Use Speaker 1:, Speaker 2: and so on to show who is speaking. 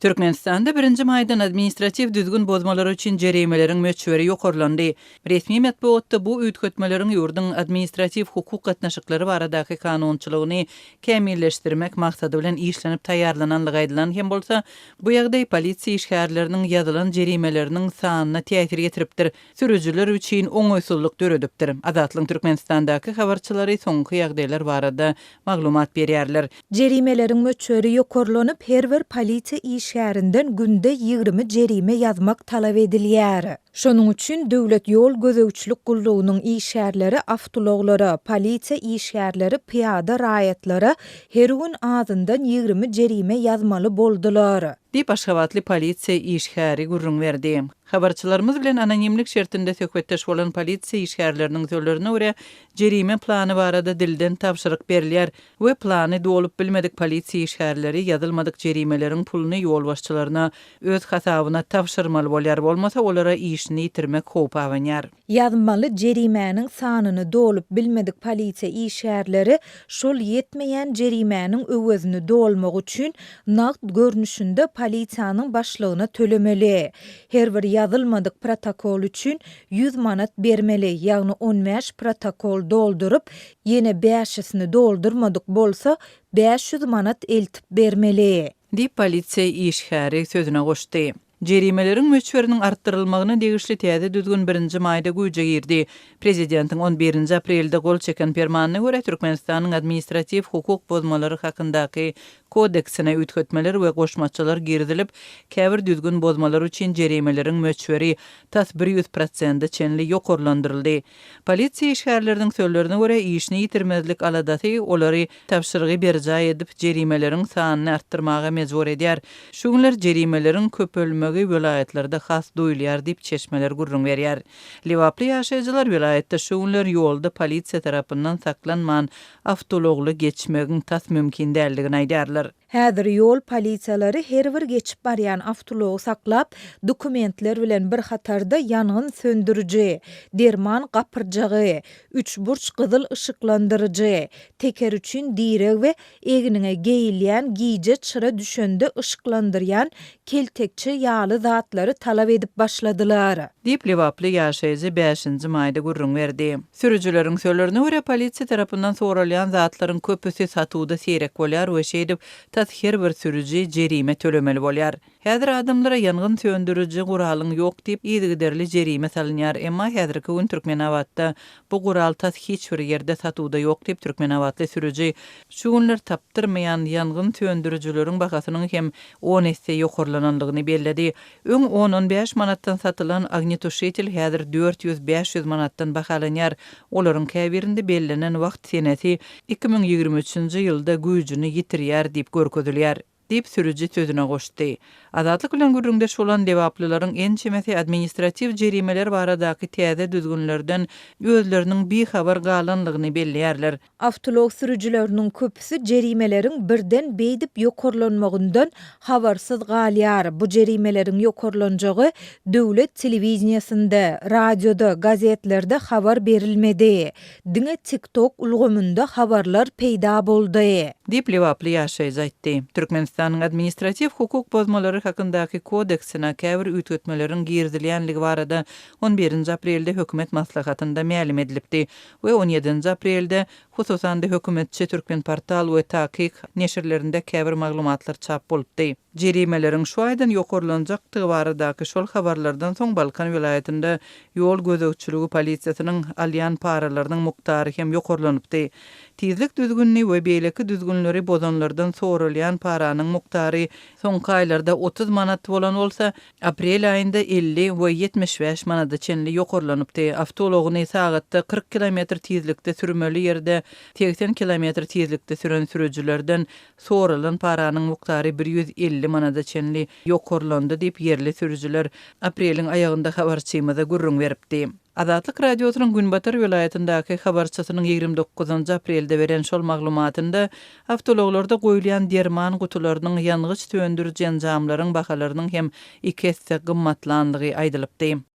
Speaker 1: Türkmenistanda birinji maýdan administratiw düzgün bozmalary üçin jerimeleriň möçberi ýokarlandy. Resmi metbugatda bu üýtgetmeleriň ýurduň administratiw hukuk gatnaşyklary baradaky kanunçylygyny kämilleşdirmek maksady bilen işlenip taýýarlananlygy aýdylan hem bolsa, bu ýagdaý polisiýa işgärleriniň ýazylan jerimeleriniň sanyna täsir ýetiripdir. Sürüjiler üçin oňaýsyzlyk döredipdir. Azatlygyň Türkmenistandaky habarçylary soňky ýagdaýlar barada maglumat berýärler.
Speaker 2: Jerimeleriň möçberi ýokarlanyp, her bir polisiýa işgärinden günde 20 jerime ýazmak talap edilýär. Şonuň üçin Döwlet ýol gözegçilik gullugynyň işgärleri awtoulaglara, polisiýa işgärleri pyýada raýatlara her gün azyndan 20 jerime ýazmaly boldular.
Speaker 1: Diýip, aşgabatly polisiýa işgäri gürrüň berdi. Habarçylarymyz bilen anonimlik şertinde söhbetdeş bolan polisiýa işgärleriniň sözlerine görä, jerime plany barada dilden tabşyryk berilýär we plany dolup bilmedik polisiýa işgärleri ýazylmadyk jerimeleriň puluny ýolbaşçylaryna öz hasabyna tabşyrmaly bolýar, bolmasa olara işini ýitirmek howpy abanýar.
Speaker 2: Ýazmaly jerimäniň sanyny dolup bilmedik polisiýa işgärleri şol ýetmeýän jerimäniň öwezini dolmak üçin nagt görnüşinde polisiýanyň başlygyna tölemeli. Her bir ýazylmadyk protokol üçin 100 manat bermeli, ýagny 15 protokol dolduryp, ýene bäşisini doldurmadyk bolsa, 500 manat eltip bermeli.
Speaker 1: Diýip, polisiýa işgäri sözüne goşdy. Jerimeleriň möçberiniň artdyrylmagyna degişli täze düzgün birinji maýda güýje girdi. Prezidentiň on birinji aprelde gol çeken permanyna görä, Türkmenistanyň Administratiw hukuk bozmalary hakyndaky Kodeksine üýtgetmeler we goşmaçalar girizilip, käbir düzgün bozmalar üçin jerimeleriň möçberi tas 100 prosente çenli ýokarlandyryldy. Polisiýa işgärleriniň sözlerine görä, işini ýitirmezlik aladasy olary tabşyrygy berjaý edip, jerimeleriň sanyny artdyrmaga mejbur edýär. Şu günler jerimeleriň köpelmegi welaýatlarda has duýulýar diýip, çeşmeler gürrüň berýär. Lebaply ýaşaýjylar welaýatda şu günler ýolda polisiýa tarapyndan saklanman awtoulagly geçmegiň tas mümkin däldigini aýdýarlar.
Speaker 2: Häzir ýol polisiýalary her bir geçip barýan awtoulagy saklap, dokumentler bilen bir hatarda ýangyn söndüriji, derman gapyrjagy, üçburç gyzyl yşyklandyryjy, teker üçin direg we egniňe geýilýän gije çyra düşende yşyklandyrýan keltekçe ýaly zatlary talap edip başladylar.
Speaker 1: Diýip, lebaply ýaşaýjy bäşinji maýda gürrüň berdi. Sürüjileriň sözlerine görä, polisiýa tarapyndan soralýan zatlaryň köpüsi satuwda seýrek bolýar we şeýdip, tas her bir sürüji jerime tölemeli bolýar. Häzir adamlara ýangyn söndüriji guralyň ýok diýip, yzygiderli jerime salynýar. Emma häzirki gün Türkmenabatda bu gural tas hiç bir ýerde satuwda ýok diýip, türkmenabatly sürüji şu günler tapdyrmaýan ýangyn söndürijileriň bahasynyň hem on esse ýokarlanandygyny belledi. Öň on-on bäş manatdan satylan ognetuşitel häzir 400-500 manatdan bahalanýar. Olaryň käbirinde bellenen wagt senesi 2023-nji ýylda güýjüni ýitirýär diýip görkezilýär, diýip, sürüji sözüne goşdy. Azatlyk bilen gürrüňdeş bolan lebaplylaryň ençemesi administratiw jerimeler baradaky täze düzgünlerden özleriniň bihabar galanlygyny belleýärler.
Speaker 2: Awtoulag sürüjileriniň köpüsi jerimeleriň birden beýdip ýokarlanmagyndan habarsyz galýar. Bu jerimeleriň ýokarlanjagy döwlet telewideniýesinde, radioda, gazetlerde habar berilmedi. Diňe TikTok ulgamynda habarlar peýda boldy.
Speaker 1: Diýip, lebaply ýaşaýjy aýtdy. Türkmenistanyň Administratiw hukuk bozmalary hakyndaky kodeksine käbir üýtgetmeleriň girizilýänligi barada on birinji aprelde hökümet maslahatynda mälim edilipdi. we on ýedinji aprelde, hususan-da hökümetçi Türkmenportal we Takyk neşirlerinde käbir maglumatlar çap bolupdy. Jerimeleriň şu aýdan ýokarlanjakdygy baradaky şol habarlardan soň Balkan welaýatynda ýol gözegçiligi polisiýasynyň alýan paralarynyň mukdary hem ýokarlanypdy. Tizlik düzgünini we beýleki düzgünleri bozanlardan soralýan paranyň mukdary soňky aýlarda 30 manat bolan bolsa, Aprel aýynda 50 we 75 manada çenli ýokarlanypdy. Awtoulagyny sagatda 40 kilometr tizlikde sürmeli ýerde 80 kilometr tizlikde süren sürüjilerden soralan paranyň mukdary 150 manada çenli ýokarlandy diýip, ýerli sürüjiler apreliň aýagynda habarçymyza gürrüň beripdi. Azatlyk Radiosynyň günbatar welaýatyndaky habarçysynyň 29 aprelde beren şol maglumatynda awtoulaglarda goýulýan derman gutularynyň, ýangyç söndüriji enjamlaryň bahalarynyň hem iki esse gymmatlandygy aýdylypdy.